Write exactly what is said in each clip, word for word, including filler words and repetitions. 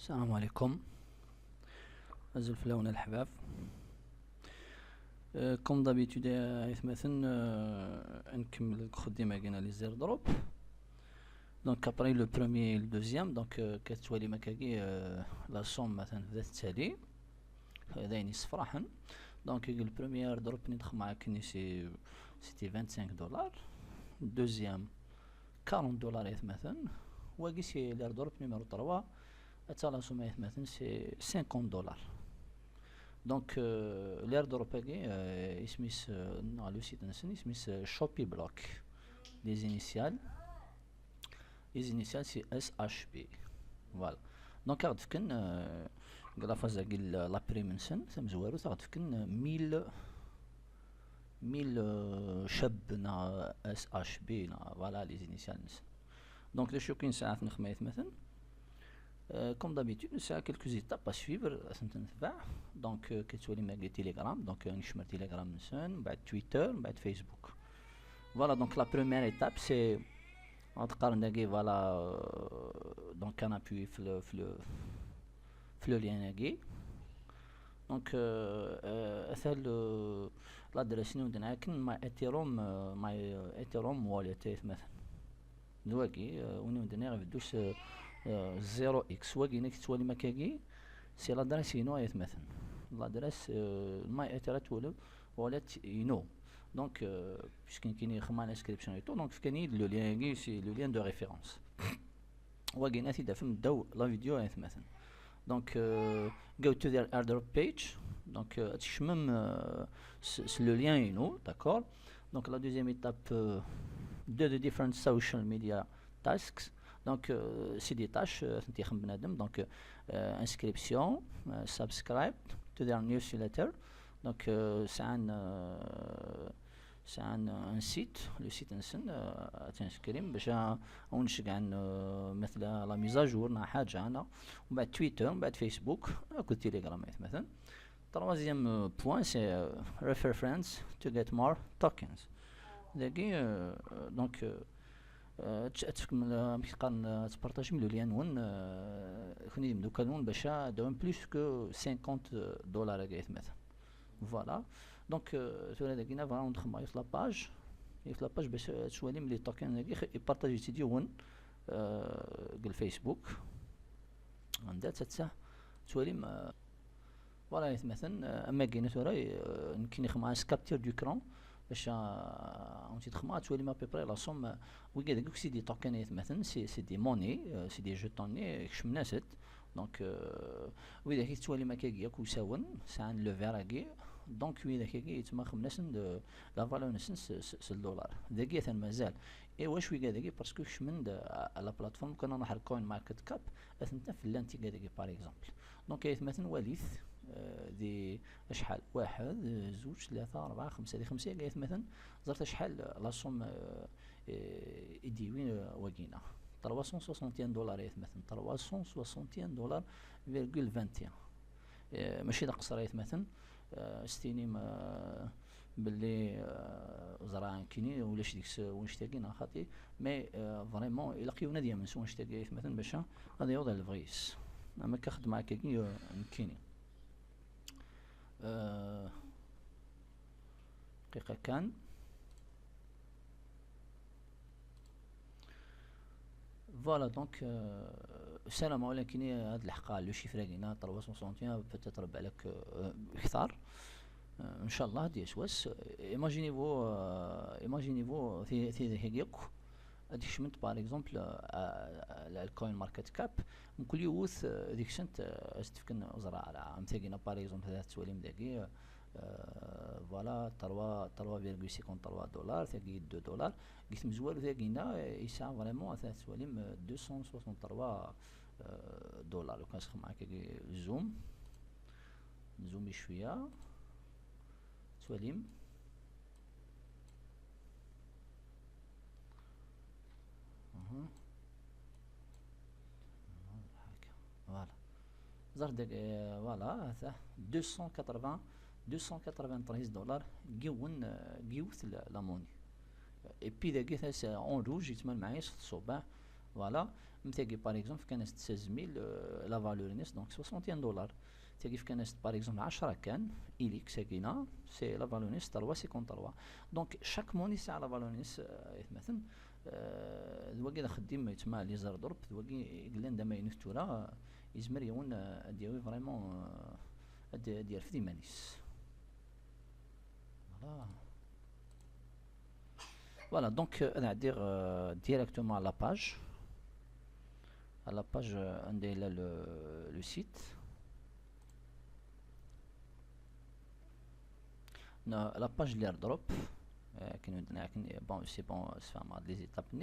السلام عليكم. أزول فلاون الحباب. Euh, comme d'habitude, euh, aytmaten, euh, نكمل الخدمة كاين les airdrops. Donc après le premier et le deuxième, donc euh, كتولي مكاكي euh, la somme مثلا بدات تسالي. هذا يعني صفراحا. Donc le premier airdrop ني دخل معاك كني c'est c'était vingt-cinq dollars. Deuxième quarante dollars aytmaten. واقي c'est l'airdrop numéro trois. حتى la somme aytmaten c'est cinquante dollars. Donc euh, l'airdrop هاكي euh, اسميس euh, non, le site نسن اسميس euh, Shopee Block. Les initiales. Les initiales c'est S H B. Voilà. Donc غادي فكن euh, la phase هاكي la prime نسن ثم زوارو غادي فكن mille mille euh, شاب نا S H B نا voilà les initiales نسن. Donc les شوكين ساعات نخميت مثلا Euh, comme d'habitude, c'est quelques étapes à suivre. Donc, euh, كتولي ماكي Telegram, donc euh, نشمر Telegram نسن, بعد Twitter, بعد Facebook. Voilà, donc la première étape, c'est غتقارن داكي voilà euh, donc كنابيي في ال في ال في le lien داكي. Donc euh, euh, ثال euh, l'adresse ني ودنا كن my Ethereum euh, my Ethereum wallet مثلا. دواكي euh, وني ودنا غير دوس euh, euh, zéro X واكي نك تسوالي مكاكي. C'est l'adresse ينو aytmaten. L'adresse euh, my Ethereum wallet ينو. Donc euh, puisque كاين خما l'inscription et tout, donc كاين le lien c'est le lien de référence. واكي ناتي دافم داو la vidéo aytmaten. Donc euh, go to their airdrop page. Donc euh, تشمم euh, c'est le lien ينو, d'accord. Donc la deuxième étape, euh, do the different social media tasks. Donc euh, c'est des tâches euh, تنتيخم بنادم. Donc euh, inscription, euh, subscribe to their newsletter. Donc euh, c'est un euh, c'est un, un site, le site نسن تنسكريم باش ونشجع عن آه، مثل la mise à jour نا حاجة أنا, ومن بعد تويتر, ومن بعد فيسبوك, أكو تيليجرام مثلا. Troisième point, c'est euh, refer friends to get more tokens. داكي euh, donc euh, euh, تش- تفكم آه، مكي قارن آه، تبارطاجي من le lien ون آه، كوني يمدو كالون باش داون plus que cinquante dollars كايت مثلا. Voilà. Donc euh, ثورة داكينا voilà ندخل معايا في la page, في la page باش تشوالي ملي التوكن هاكي يبارطاجي تيدي ون آه، الفيسبوك. عندها تتسع تشوالي ما voilà مثلا آه، اما كاينه ثورة آه، نكيني خمعة capture d'écran باش آه، اون تيدخل معاها تشوالي ما بيبري la somme. ويقعد لك c'est des tokens مثلا c'est des monnaies, c'est des jetons, كشمناسات. Donc euh, وإذا كي تسوالي مكاكي ياك وساون ساعن le vert هاكي. Donc وإذا كي يتما خمناسن la valeur نسن c'est le dollar داكي ثان مازال. اي واش ويكا داكي parce que كشمن la plateforme كنا نروح ال CoinMarketCap اثنتا في اللانتي داكي par exemple. Donc يتمثل وليث آه، دي اشحال واحد آه، زوج ثلاثة أربعة خمسة دي خمسة يتمثل زرت اشحال la somme آه، آه، يديوي آه، واقينا trois cent soixante et un dollars يتمثل trois cent soixante et un dollars virgule vingt et un. آه، ماشي دا قصر يتمثل آه، ستيني ما باللي آه، زرع كيني ولاش ديك ونشتاقي خاطي. Mais vraiment الا قيونا ديال من سوى نشتاقي يتمثل باش هذا يوضع الفغيس اما كخد معك كي نكيني آه، دقيقة كان. Voilà donc آه، سلام. ولكن هاد الحق le chiffre هنا trois cent soixante et un peut-être بالك آه، اكثر آه، ان شاء الله دي اس واس. Imaginez-vous آه، imaginez-vous في في هيك هذيك شمنت par exemple ال CoinMarketCap. من كل يوث آه، ديك سنت آه، استفكن زرع على عام ثاقينا par exemple هذا التواليم داكي آه، voilà trois trois virgule cinquante trois دولار ثاقي deux دولار. قلت مزوال ثاقينا يسعى vraiment ثلاث تواليم deux cent soixante trois دولار. لو كان سخ معاك زوم زومي شويه تواليم. Voilà. زرت داك voilà هذا deux cent quatre-vingts deux cent quatre-vingt-treize دولار. قيون قيوت la monnaie. Et puis داك تاس en rouge يتمن معايا ست صوبع. Voilà. Tagi, par exemple, fkan-as-d seize mille, euh, la valeur-ines, donc soixante et un dollars. Tagi, fkan-as-d, par exemple, عشرة kan, ilix, tagina, c'est la valeur-ines trois cinquante-trois. Donc, chaque monnaie, c'est la valeur-ines, euh, aytmaten, euh, d wagi d axeddim yettma les airdrops, d wagi i yellan d amaynut tura, euh, yezmer yiwen, euh, ad d-yawi vraiment, euh, ad d-, ad d-yerfed iman-is. Voilà. Voilà, donc, euh, ad ɛeddiɣ, euh, directement à la page. À la page, euh, anda yella le, le site. Na, la page n l'airdrop. Euh, akken, akken, bon, c'est bon, c'est vraiment les étapes.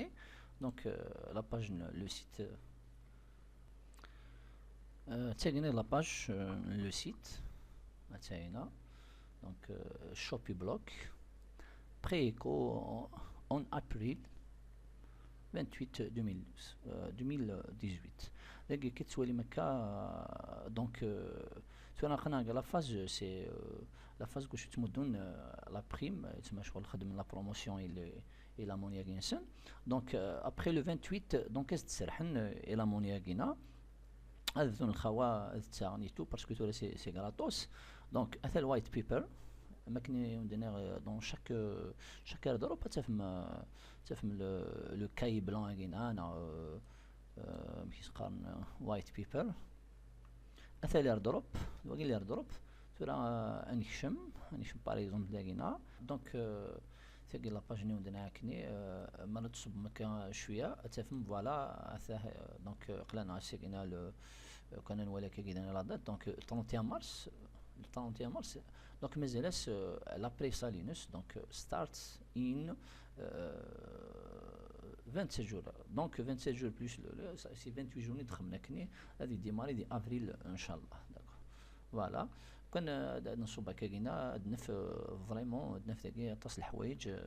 Donc, euh, la page, le site, euh, Euh, tagini la page, euh, le site, tagina. Donc, euh, Shopiblock, pré-écho en, en avril vingt-huit deux mille douze, euh, deux mille dix-huit. Dagi, ki tettwalim akka, euh, donc, euh, tura aql-aneɣ la phase, c'est, euh, la phase que je te donne, euh, la prime, yettma ccɣel xedmen la promotion et le, et la monnaie-agi-nsen. Donc, euh, après le vingt-huit, donc, ad s-d-serḥen, euh, et la monnaie-agi-na. Ad bdun lxawa ad ttaɣen et tout, parce que tura c'est, c'est gratos. Donc, ata le white paper, am akken i wen-d-nniɣ, euh, dans chaque, euh, chaque airdrop, ad tafem, euh, ad tafem le, le cahier blanc-agi-na, neɣ, euh, euh, amek i s-qqaren, euh, white paper. Ata l'airdrop, wagi l'airdrop. Tura, euh, ad nekcem, ad nekcem par exemple dagi-na. Donc, euh, tagi la page-nni wen-d-nniɣ akkenni, euh, ma la tṣubbem akka cwiya, ad tafem, voilà, ata, euh, donc, euh, aql-aneɣ ass-agi-na le, euh, kan ad nwali akka giden la date, donc, euh, trente et un mars, le trente et un mars, donc, mazal-as, euh, la pré-sale-ines, donc, euh, starts in, euh, vingt-sept jours. Donc, vingt-sept jours plus le, le, ça, c'est vingt-huit jours i d-xedmen akkenni, ad idémarri di avril, inchallah. D'accord. Voilà. Kan, euh, ad nṣubb akka gina, ad naf, euh, vraiment, ad naf dagi aṭas n leḥwayeǧ, euh,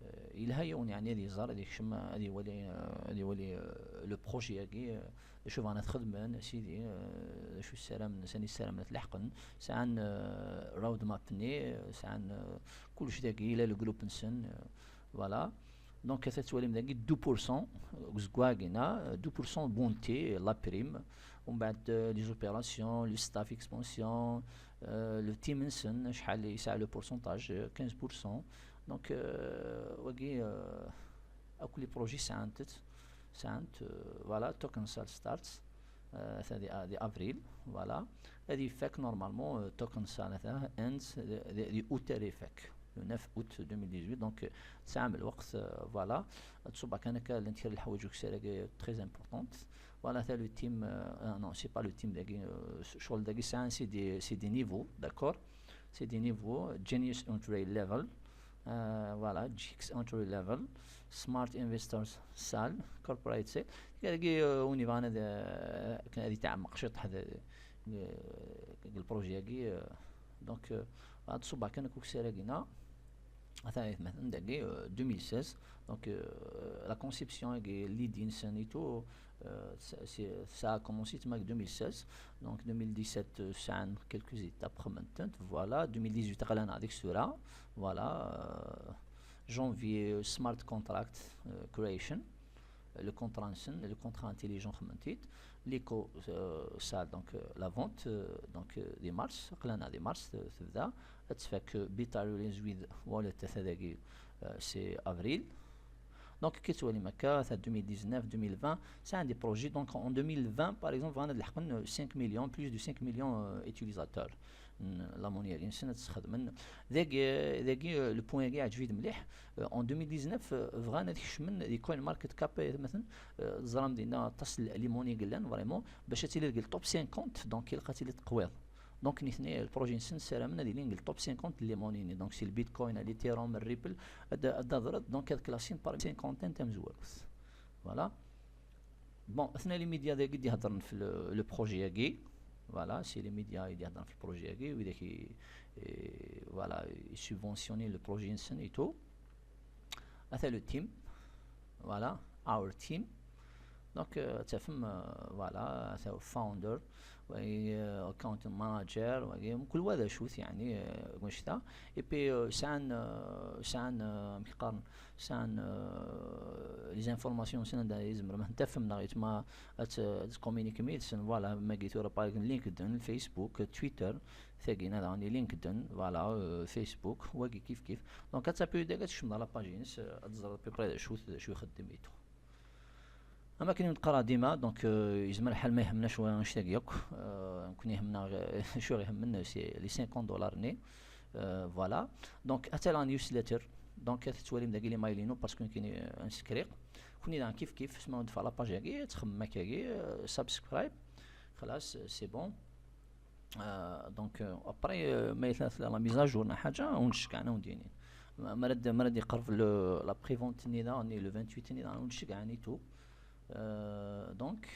euh, yelha yiwen, yeɛni, ad iẓer, ad ikcem, ad iwali, euh, ad iwali, euh, le projet-agi, euh, d acu bɣan ad t-xedmen, sidi, euh, d acu ssaramen, sani ssaramen ad t-leḥqen, sɛan, euh, road map-nni, euh, sɛan, euh, kullec dagi, yella le groupe-nsen, euh, voilà. Donc, ad tettwalim dagi deux pour cent, euh, deg uzeggaɣ-agi-na, euh, deux pour cent bonté, la prime, umbeɛd, euh, les opérations, le staff expansion, euh, le team-nsen, acḥal yesɛa le pourcentage, euh, quinze pour cent. Donc, euh, wagi, euh, akk les projets sɛant-t, sɛant, euh, voilà, token sale starts, euh, ata di, di avril, voilà. Ad ifak normalement, euh, token sale ata, ends di, di, di août ara ifak. Le neuf août deux mille dix-huit, donc, euh, tesɛam lweqt, euh, voilà. Ad tṣubb kan akka, llant kra n leḥwayeǧ ukessar-agi très importantes. Voilà, ata le team, euh, ah non, c'est pas le team dagi, euh, ccɣel dagi sɛan, c'est des, c'est des niveaux, d'accord? C'est des niveaux, genius entry level, euh, voilà, G X entry level, smart investors sale, corporate sale. Dagi, euh, win yebɣan ad, euh, ad itɛemmeq ciṭ, ad, euh, deg le projet-agi, euh, donc, euh, ad tṣubb kan akka ukessar-agi-na. Ata aytmaten dagi, euh, deux mille seize. Donc, euh, la conception-agi, l'idée-nsen et tout, euh, ça, c'est, ça a commencé tma deg deux mille seize. Donc, deux mille dix-sept, euh, sɛan quelques étapes, xedmen-tent, voilà. Deux mille dix-huit, aql-aneɣ deg tura, voilà. Euh, janvier, euh, smart contract, euh, creation. Le contrat-nsen, le contrat intelligent, xedmen-t-id. L'éco, euh, ça, donc, euh, la vente, euh, donc, euh, di mars, aql-aneɣ di mars, euh, tebda. Ad tfak, euh, beta release with wallet, ata dagi, euh, c'est avril. Donc, ki tettwalim akka, ata deux mille dix-neuf, deux mille vingt, sɛan des projets. Donc, en deux mille vingt, par exemple, bɣan ad leḥqen, euh, cinq millions, plus de cinq millions, euh, utilisateurs. N-, la monnaie-agi-nsen ad tt-sxedmen. Dagi, dagi, euh, le point-agi yeɛǧeb-iyi mliḥ. Euh, en deux mille dix-neuf, euh, bɣan ad kecmen di CoinMarketCap, euh, aytmaten, euh, teẓram dinna aṭas n les monnaies i yellan, vraiment, bac ad tili deg le top cinquante, donc ilaq ad tili teqwiḍ. Donc, nitni, le projet-nsen, ssaramen ad ilin deg le top cinquante n les monnaies-nni. Donc, c'est le Bitcoin, l'Ethereum, le Ripple, ad, ad d-aḍret, donc, ad klassin parmi cinquantaine tamezwarut. Voilà. Bon, atna les médias dagi i d-iheddren fi le, le projet-agi. Voilà, c'est les médias i d-iheddren fi le projet-agi, widak i, i, voilà, i subventionner le projet-nsen et tout. Ata le team. Voilà, our team. Donc, euh, ad tafem, euh, voilà, ata founder, wagi, euh, account manager, wagi, mkul wa d acu-t, yeɛni, euh, wanect-a. Et puis, euh, sɛan, euh, sɛan, euh, amek qqaren, sɛan, euh, les informations-nsen anda tzemrem ad ten-tafem, neɣ yetma ad t-, ad tcommuniquem yid-sen, voilà, magi tura, par exemple, LinkedIn, Facebook, Twitter, tagi-nna daɣen i LinkedIn, voilà, euh, Facebook, wagi kif kif. Donc, ad tapem dagi, ad tkecmem ɣer la page-ines, euh, ad teẓreḍ à peu près d acu, d acu ixeddem et tout. Am akken i wen-d-qqareɣ dima, donc, euh, yezmer lḥal ma yehmem-awen cwiya annect-agi akk, euh, nekkni yehmem-aɣ, euh, acu i ɣ-ihemmen, c'est les cinquante dollars-nni. Euh, voilà. Donc, ata la newsletter. Donc, ad tettwalim dagi l'email-inu, parce que nekkni, euh, ad nsekriɣ. Kenwi daɣen kif kif, asmi ad wen-d-fkeɣ la page-agi, ad txemmem akkagi, euh, subscribe. Xalas, c'est bon. Euh, donc, euh, après, euh, ma yella tella la mise à jour neɣ ḥaǧa, ad wen-d-ceggɛen, ad wen-d-inin. Ma, ma rad, ma rad iqerreb le, la prévente-nni daɣen, le vingt-huit-nni daɣen, ad wen-d-ceggɛen et tout. Euh, donc,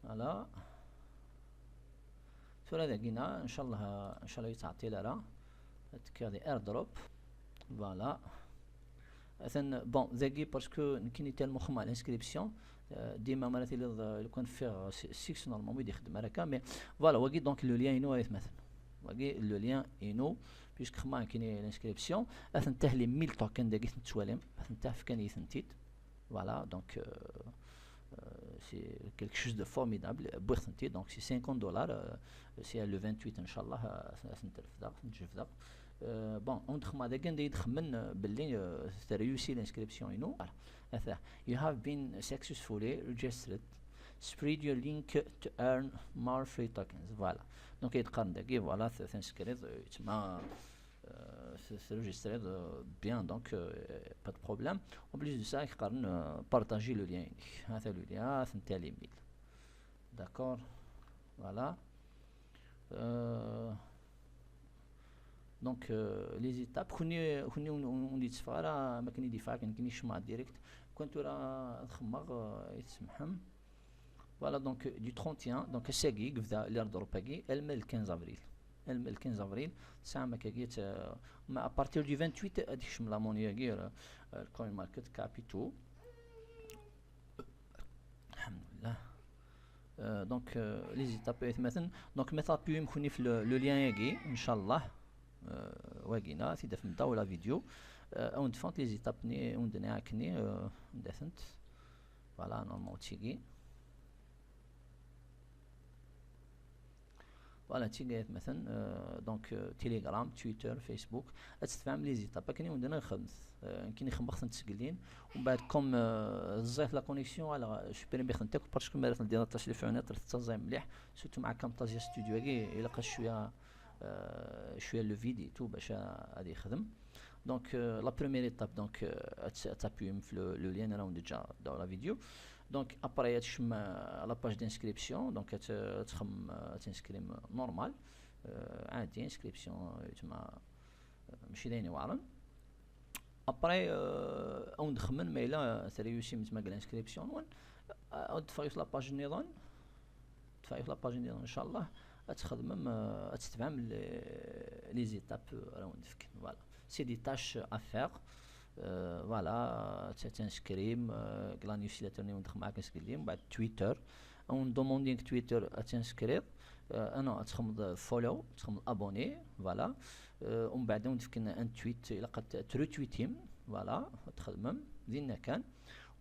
voilà. Tura dagina, ncallah, ncallah ur yettɛeṭṭil ara. Ad tekkiḍ di airdrop. Voilà. Atan, bon, dagi, parce que nekkini tellement xemmeɣ l'inscription, euh, dima mi ara tiliḍ, euh, lukan ffiɣ, euh, si-, six normalement, ur d-ixeddem ara akka, mais voilà, wagi, donc, le lien-inu, aytmaten. Wagi, le lien-inu, puisque xemmeɣ nekkini l'inscription, atan tah les mille tokens dagi tettwalim, atan tah fkan-iyi-tent-id. Voilà, donc, euh, euh, c'est quelque chose de formidable. Wwiɣ-tent-id, donc c'est cinquante dollars, euh, c'est le vingt-huit, ncallah, euh, ad ten-refdeɣ, ad ten-jebdeɣ. Euh, bon, ad wen-d-xemmeɣ dagi anda i d-xemmen, euh, belli, euh, tréussi l'inscription-inu. Voilà. Ata, you have been successfully registered. Spread your link to earn more free tokens. Voilà. Donc, i d-qqaren dagi, voilà, t-, tensekriḍ, euh, yetma, euh, t-, tréussiḍ, euh, bien, donc, euh, pas de problème. En plus de ça, i d-qqaren, euh, partager le lien-inek. Ata le lien, ata les mille. D'accord. Voilà. Euh, donc, euh, les étapes, kenwi, kenwi ur, ur, ur d-yetteffeɣ ara, am akken i d-yeffeɣ akken, nekkini kecmeɣ direct. Kan tura ad xemmeɣ, euh, i tsemḥem. Voilà, donc, euh, du trente et un, donc, ass-agi, yebda l'airdrop-agi, alma d le quinze avril. Alma d le quinze avril, tesɛam akkagi, euh, ma à partir du vingt-huit, ad yekcem la monnaie-agi, euh, euh, le CoinMarketCap et tout. Alhamdulillah. Euh, donc, euh, les étapes, aytmaten. Donc, ma tapuyem kenwi f le, le lien-agi, ncallah. Euh, wagina, ad t-id-tafem daw la vidéo. Euh, ad wen-d-ffɣent les étapes-nni, ad wen-d-nniɣ akkenni, euh, anda-tent. Voilà, normalement, tigi. Voilà, tigi, aytmaten, euh, donc, euh, Telegram, Twitter, Facebook, ad tefhem les étapes. Akken i wen-d-nniɣ xedmet. Euh, nekkini xemmeɣ-tent seg llin. Umbeɛd, comme, euh, ẓẓayet la connexion, ala, supprimiɣ-tent akk, parce que mi ara teldiḍ aṭas le funiṭ, tettaẓay mliḥ, surtout مع Camtasia Studio-agi, ilaq-as cwiya, euh, cwiya le vide et tout, bac a-, ad yexdem. Donc, euh, la première étape, donc, euh, ad t-, ad tapuyem f le, le lien ara wen-d-ǧǧeɣ dans la vidéo. Donc, après, ad tekcem, euh, la page d'inscription, donc, ad t-, ad txemmem, euh, ad tinscrim normal. Euh, عادي, inscription, euh, yetma, euh, mačči d ayen iweɛren. Après, euh, ad wen-d-xemmen ma yella, euh, tréussim yetma deg l'inscription-nwen, euh, ad d-teffeɣ yiwet la page nniḍen, teffeɣ yiwet la page nniḍen, ncallah, ad txedmem, euh, ad tetbɛem les, les étapes, euh, ara wen-d-fken. Voilà. C'est des tâches à faire. Euh, voilà, ad t-, ad tinscrim, euh, deg la newsletter-nni i wen-d-xemmeɣ akken seg llin, mbeɛd Twitter, ad wen-demandin deg Twitter ad tinskriḍ, euh, ah non, ad txedmeḍ follow, ad txedmeḍ abonné, voilà. Euh, umbeɛd ad wen-d-fken un tweet, ilaq ad t-, ad t-retweetim, voilà, ad txedmem, dinna kan.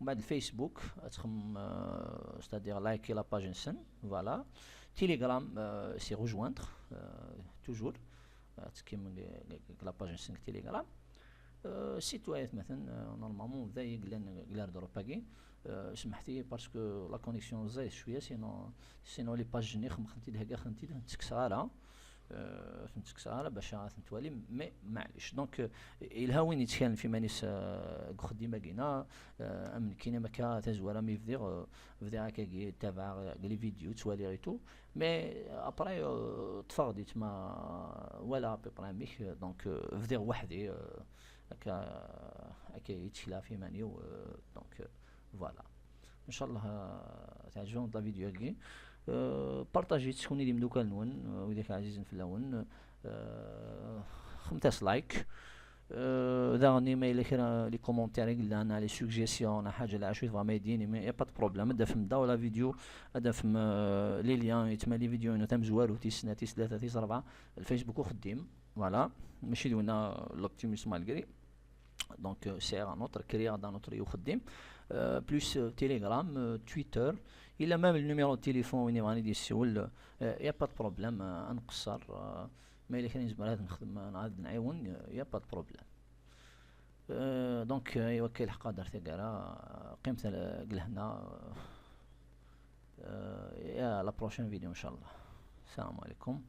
Umbeɛd Facebook, ad txedmem, euh, c'est-à-dire liker la page-nsen, voilà. Telegram, euh, c'est rejoindre, euh, toujours. Euh, ad tekkim deg, deg, deg la page-nsen deg Telegram. Euh, site-a, aytmaten, euh, normalement, d ay yellan deg l'airdrop-agi. Euh, semmḥet-iyi parce que la connexion ẓẓayet cwiya, sinon, sinon les pages-nni xemmeɣ-tent-id, heggaɣ-tent-id, ur tent-ttekkseɣ ara. Euh, ur tent-ttekkseɣ ara bac ad tent-twalim, mais maɛlic. Donc, euh, yelha win yettkalen f yiman-is, euh, deg uxeddim-agi-nni, euh, am nekkini, am akka tazwara mi bdiɣ, euh, bdiɣ akkagi, ttabaɛeɣ, euh, les vidéos, ttwaliɣ et tout. Mais, euh, après, euh, ṭṭfeɣ-d yetma, walaɣ à peu près amek, euh, donc, euh, bdiɣ weḥd-i, euh, akka, akka i ttekleɣ f yiman-iw, euh, donc, euh, voilà. Ncallah, euh, teɛǧeb-awen la vidéo-agi. Euh, partagez-tt kunwi d imeddukal-nwen, euh, widak ɛzizen fell-awen. Euh, xedmet-as like. Euh, daɣen ma yella kra les commentaires i yellan, les suggestions, ḥaǧa lɛacu i tebɣam ad d-tini, mais y a pas de problème, ad d-tafem da la vidéo, ad d-tafem, euh, les liens, yettmali vidéo-inu tamezwarut, tis snat, tis tlata, tis rebɛa, Facebook uxeddim, voilà, mačči d winna l'Optimus malgré. Donc, euh, sɛiɣ un autre, créer un autre i uxeddim, euh, plus, euh, Telegram, euh, Twitter, il a même le numéro de téléphone, win yebɣan ad d-yessiwel, euh, y a pas de problème, euh, ad nqeṣṣer, euh, ma yella kra nezmer ad nexdem, ad nɛiwen, euh, y a pas de problème. Euh, donc, euh, iwa akka ilḥeq ad d-ar taggara, euh, qqimet, euh, deg lehna, euh, euh, et à la prochaine vidéo, inchallah. Salam alaikum.